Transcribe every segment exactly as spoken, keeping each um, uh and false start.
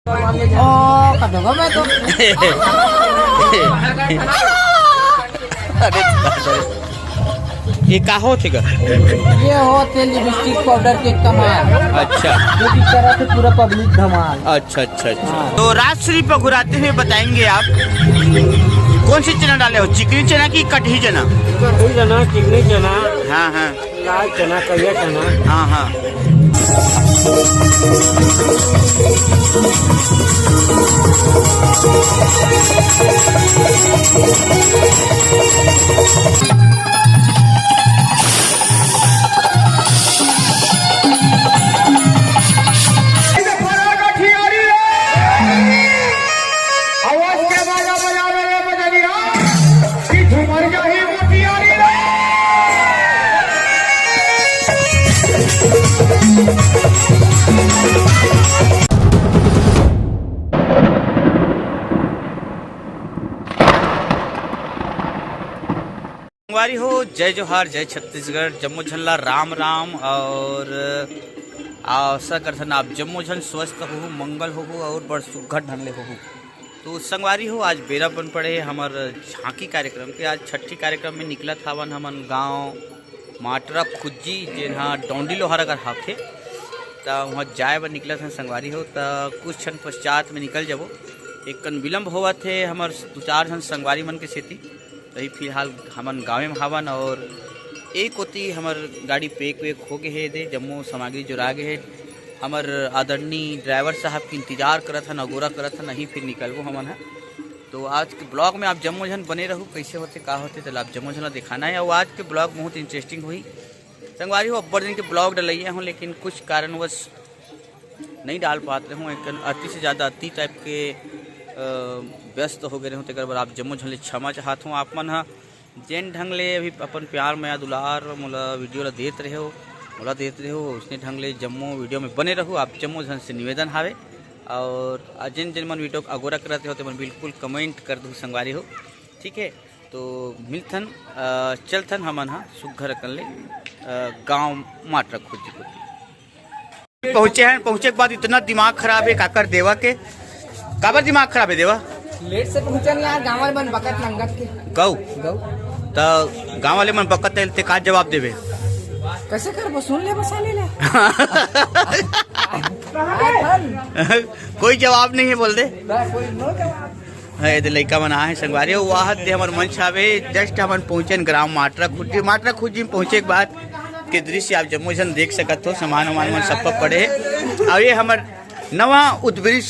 ओ, कटोगा मैं तो। अरे, ये का होथे गा? ये होथे लिपस्टिक पाउडर के कमाल। अच्छा। जो कि करत हे पूरा पब्लिक धमाल। अच्छा, अच्छा, अच्छा। हाँ। तो राजश्री पघुराते हुए बताएंगे आप, कौन सी चना डाले हो, चिकनी चना की कटही चना? कटही चना, चिकनी चना। हाँ, हाँ। लाल चना, करिया चना। हाँ, हाँ। आवाज क्या बाजा बजा रहे हैं बजनिया? कि झूमर जाही मोतियारी रे। संगवारी हो, जय जोहार, जय छत्तीसगढ़, जम्मो झन ला राम राम। और आशा करथन आप जम्मो झन स्वस्थ होहू, मंगल होहू और बड़ सुग्घर ढंग ले होहू। तो संगवारी हो, आज बेरा बन पड़े हे हमर झांकी कार्यक्रम के। आज छट्ठी कार्यक्रम में निकलत हावन हमन गांव माटरा खुज्जी, जेन हा डौंडी लोहारा कर हाथे, त वहाँ जाए बर निकलत हन संगवारी हो। त कुछ क्षण पश्चात में निकल जाबो, एक कन विलम्ब होवत हे हमर दू चार झन संगवारी मन के सेती। तही फिलहाल हमन गाँवे में हावन और ए कोती हमर गाड़ी पैक वैक हो गे हे, दे जम्मो सामग्री जोरा गे हे। हमर आदरणीय ड्राइवर साहब के इंतजार करत हन, अगोरा करत हन, नहीं फिर निकलबो हमन ह। तो आज के ब्लॉग में आप जम्मो झन बने रहू, कैसे होथे का होथे, तो आप जम्मो झन ला दिखाना है। और आज के ब्लॉग बहुत इंटरेस्टिंग होही संगवारी हो। अब्बड़ दिन के ब्लॉग डलैया हूँ, लेकिन कुछ कारणवश नहीं डाल पात रहूँ, एक अति से ज़्यादा अति टाइप के अ, व्यस्त हो गए रहूँ, तेकर बर आप जम्मो झन ले क्षमा चाहत हूँ। आप मन ह जेन ढंग ले अभी अपन प्यार, मया, दुलार मोला वीडियो ला देत रहे हो, मोला देत रहे हो, उसने ढंग ले जम्मो वीडियो में बने रहू। आप जम्मो झन से निवेदन हावे। और आ जेन जेन मन वीडियो अगोरा करत हो, ते मन बिल्कुल कमेंट कर दू संगवारी हो, ठीक है। तो मिलथन, अ, चलथन हमन ह सुग्घर अकन ले, अ, गाँव माटरा खुज्जी कोती। पहुँचे हैं, पहुँचे के बाद इतना दिमाग खराब है काकर देवा के, काबर दिमाग खराब है देवा? लेट से पहुँचन यार, गाँव वाले मन बकत नंगत के। गौ? गौ। त गाँव वाले मन बकत है, ते का जवाब देबे? कैसे करबो, सुन ले बस, ले ले। कोई जवाब नहीं है, बोल दे। ना, कोई नो जवाब। है, ये दे लइका मन आए हैं संगवारी हो, वाह दे हमर मंच हावे। जस्ट हमन पहुँचन ग्राम माटरा खुज्जी। माटरा खुज्जी में पहुँचे के बाद के दृश्य आप जम्मो झन देख सकत हो, सामान वामान मन सब पड़े हे। और ये हमर नवा उद्वृष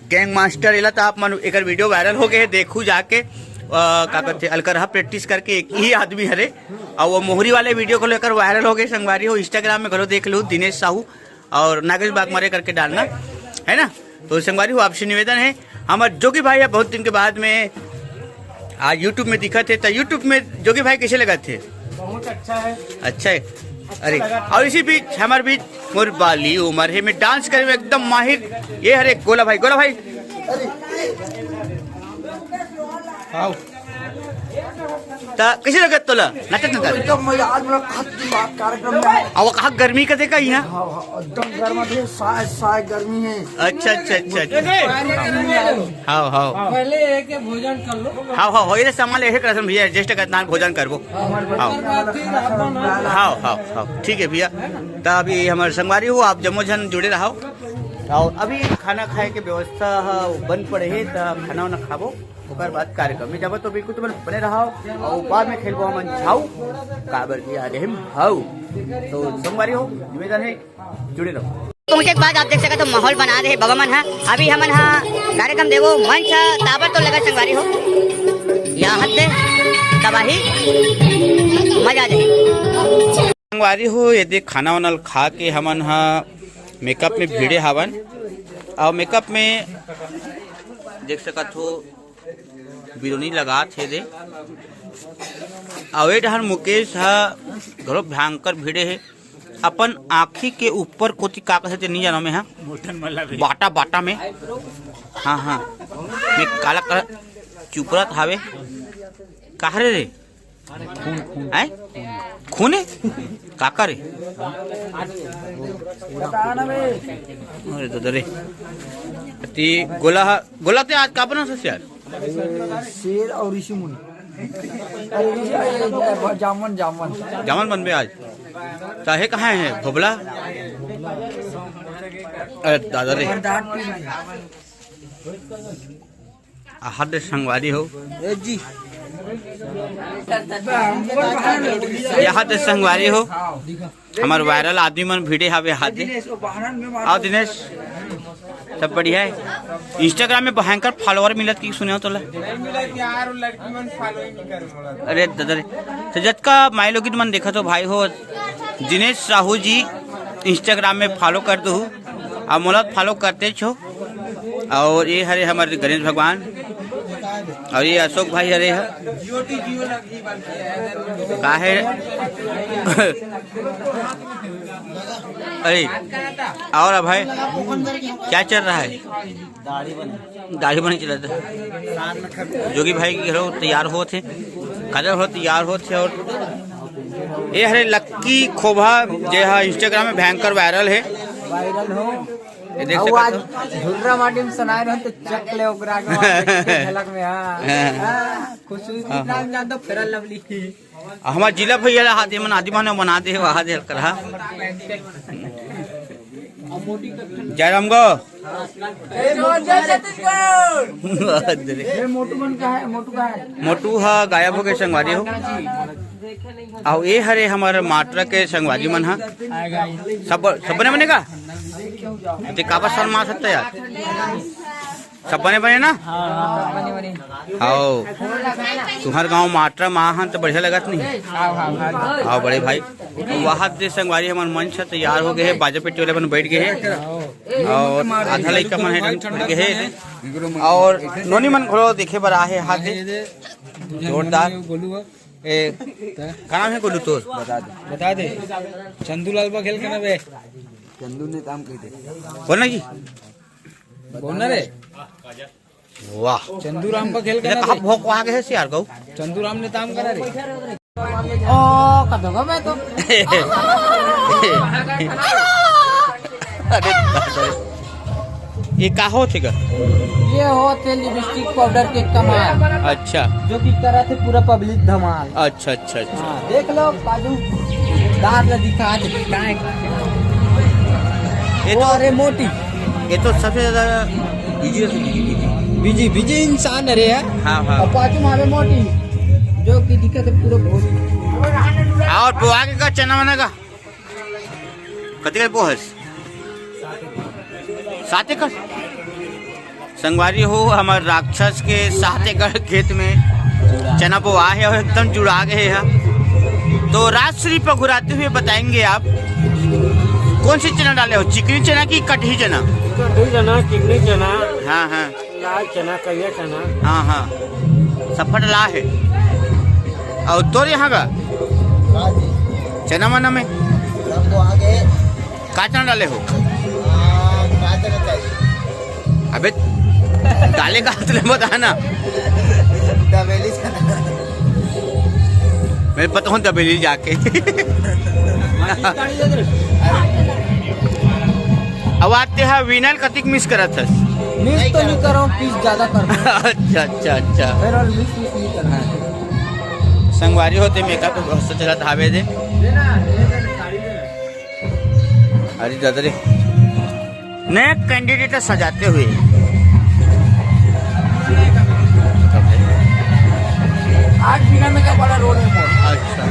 गैंग मास्टर, एला तो आप मन एकर वीडियो वायरल हो गए हे, देखू जाके। अ, का कहते, अलकरहा प्रैक्टिस करके एक ही आदमी हरे, और वो मोहरी वाले वीडियो को लेकर वायरल हो गए संगवारी हो, इंस्टाग्राम में घलो देख लो, दिनेश साहू और नागेश बागमारे करके डालना, है ना। तो संगवारी हो, आपसे निवेदन है, हमर जोगी भाई है बहुत दिन के बाद में आज YouTube में दिखत हे, तो YouTube में जोगी भाई कैसे लगत हे? बहुत अच्छा है। अच्छा है। अच्छा अरे, लगा। और इसी बीच हमारे बीच मोर बाली उमर है, मैं डांस करे में एकदम माहिर। ये हरे गोला भाई, गोला भाई। आओ। त कैसे लगत तोला? नाचत नाचत। एकदम मजा, आज मेरा खत दिमाग कार्यक्रम में है। अब कहाँ गर्मी का देखा ही ना? हाँ, हाँ, एकदम गर्म है, साय, साय गर्मी है। अच्छा, अच्छा, अच्छा, अच्छा। हाँ, हाँ। पहले एक भोजन कर लो। हाँ, हाँ, हाँ, ये सामान ऐसे करसन भैया, एडजस्ट करना, भोजन करबो। हाँ, हाँ, हाँ, ठीक है भैया। त अभी हमर संगवारी हो, आप जम्मो झन जुड़े रहो। और अभी खाना खाए के व्यवस्था ह, बन पड़े हे, त खाना वाना खाबो। ओकर बाद कार्यक्रम में जाबो, तो बिल्कुल तुमन बने रहो और बाद में खेलबो हमन झाऊ, काबर कि आज हम भाऊ। तो संगवारी हो, निवेदन है, जुड़े रहो। पहुंचे के बाद आप देख सकत हो, माहौल बना दे हे बाबा मन हा। अभी हमन हा कार्यक्रम देवो, मंच हा ताबड़ तो लगा संगवारी हो, या हद दे तबाही, मजा आ जाए। संगवारी हो, ये देख खाना वाना खा के हमन हा मेकअप में भिड़े हावन, और मेकअप में देख सकत हो बिरोनी लगात हे दे। अउ ए डहर मुकेश ह घलो भयंकर भिड़े हे। अपन आँखी के ऊपर कोती का कथे ते नइ जानव मैं ह। मोटन वाला भी। बाटा, बाटा में। हाँ, हाँ। मैं काला, काला चुपरत हावे। काहरे रे? खून, खून। हैं? खून हे? काकर हे? अरे ददा रे। ती गोला ह, गोला ते आज का बनास हस यार? शेर और ऋषि मुनि। अरे, ऋषि, अरे, जामन, जामन। जामन बनबे आज। त हे कहाँ हे भोभला? अरे दादा रे। और दांत पीस नहीं। आहत दे संगवारी हो। ए जी। आहत दे संगवारी हो। हमर viral आदमी मन भिड़े हावे आहत दे। आओ दिनेश, सब बढ़िया हे? Instagram में भयंकर follower मिलत कि सुने हो तोला? नहीं मिलत यार, वो लड़की मन follow ही नहीं करे मोला। अरे दादा रे, त जतका माईलोगिन मन देखत हो भाई हो, दिनेश साहू जी Instagram में follow कर दो, अउ मोला follow करते छो। अउ ये हरे हमर गणेश भगवान, अउ ये अशोक भाई हरे ह। का हे? अरे, और भाई, क्या चल रहा है? दाढ़ी बने चलत हे। जोगी भाई के घलो तैयार होत हे, काजल घलो तैयार होत हे। अउ ये हरे लक्की खोभा, जे ह Instagram में भयंकर viral हे। Viral हो। ये देख सकत हो। झुर्रा माटी में सनाए रहो तो चक ले ओकरा के बाद झलक में, हाँ। हाँ। हाँ, खुश हुई हाँ, हाँ। जान दो Fair and Lovely। हमर जिला भैया ला हाथ मन आदि मन बना दे, वहा दे कर हा। जयराम गो। ए, मोटू बन का है, मोटू का है। मोटू हा गायब हो गए संगवारी हो। अउ ये हरे हमर माटरा के संगवारी मन हा। सब, सब बने बने का? ते काबर शर्मा सकता यार? सब बने बने ना? हाँ, बने बने। आओ, तुम्हर गांव माटरा मा हन तो बढ़िया लगत नहीं? हाँ, हाँ, हाँ। आओ बड़े भाई, वहां दे संगवारी हमर मंच ह तैयार हो गए हे, बाजा पेटी वाले मन बैठ गए हे अउ आधा लइका मन हे बैठ गए हे अउ नोनी मन घलो देखे बर आहे हाथ दे। जोरदार। ए, का नाम हे गोलू तोर? बता दे। चंदू लाल बघेल के ना बे। चंदू ने काम कही दे। बोल ना जी। बोल ना रे। वाह। चंदू राम बघेल के ना कहाँ बे। भोंकवा गे हे सियार गऊ? चंदू राम ने काम करा रे। ओ, कब होगा मैं तो। अरे बाप रे। ये का होथे गा? ये होथे lipstick powder के कमाल। अच्छा। जो कि करत हे पूरा public धमाल। अच्छा, अच्छा, अच्छा। हाँ, देख लो बाजू दार ला दिखा दे, काहे? ये तो अरे मोटी। ये तो सबसे ज्यादा busy, busy, busy इंसान अरे है। हाँ, हाँ। अउ बाजू मा आवे मोटी, जो कि दिखत हे पूरा भोज। अउ बोआ गे का चना वना का? कतेक बोहस? सात एकड़। संगवारी हो, हमर राक्षस के सात एकड़ खेत में चना बोआ हे अउ एकदम जुड़ा गए हे। तो राजश्री पघुराते हुए बताएंगे आप, कौन सी चना डाले हो, चिकनी चना की कटही चना? कटही चना, चिकनी चना। हाँ, हाँ। लाल चना, करिया चना। हाँ, हाँ, सब फट ला हे। अउ तोर यहाँ का? हाँ जी। चना मना में? सब तो आ गए। का चना डाले हो? हाँ, का चना चाहिए? अबे, डाले का हाथ ले बता ना। दबेली चना। मैं बताऊँ दबेली जाके। अब आते हैं विनल कतिक miss करत हस? Miss तो नहीं करो, kiss ज्यादा करो। अच्छा, अच्छा, अच्छा। फिर और miss, miss नहीं करना है। संगवारी हो ते makeup तो बहुत चलत हावे दे। अरे दादा रे, नया candidate सजाते हुए। आज बिना makeup वाला role में। अच्छा।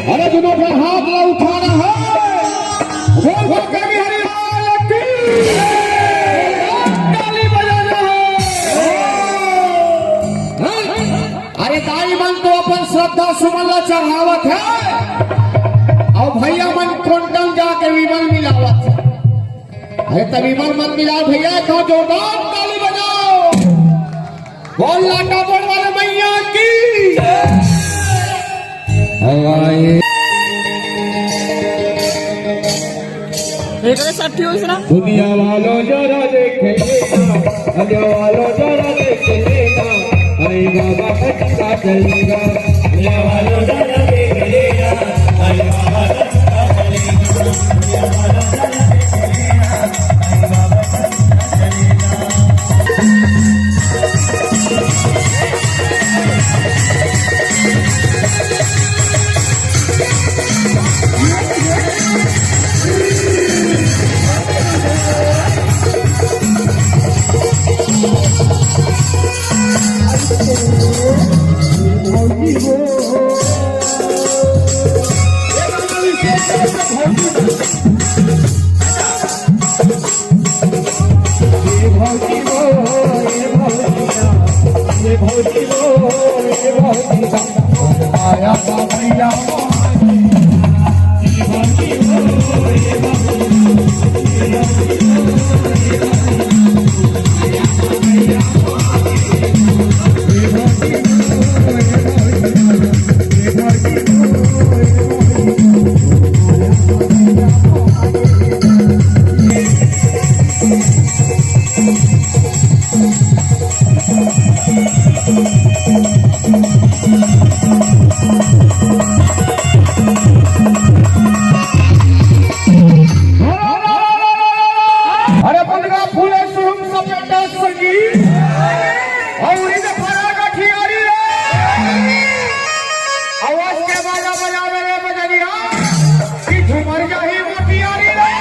अरे, दोनों का हाथ ला उठाना है। बोल शंकर बिहारी लाल की। ताली बजाना है। अरे, दाई मन तो अपन श्रद्धा सुमन ला चढ़ावत है, अउ भैया मन कोंटा म जाके विमल मिलावत है। अरे, त विमल मन मिलाओ भैया, एक ठो जोरदार ताली बजाओ। बोल लाटापड़ वाले मैया की। हवाई। एकरे साठी होइस ना। दुनिया वालों जरा देख लेना, दुनिया वालों जरा देख लेना, अरे बाबा का चलेगा। दुनिया वालों जरा देख लेना, अरे बाबा का चलेगा। दुनिया वालों जरा देख लेना, अरे बाबा का अरे बंदगा फूले सुरम सपेटा संगी, अउ उड़ी के फरा गठियारी रे। आवाज के बाजा बजावे रे बजरिया, कि झूमर जाही मोतियारी रे।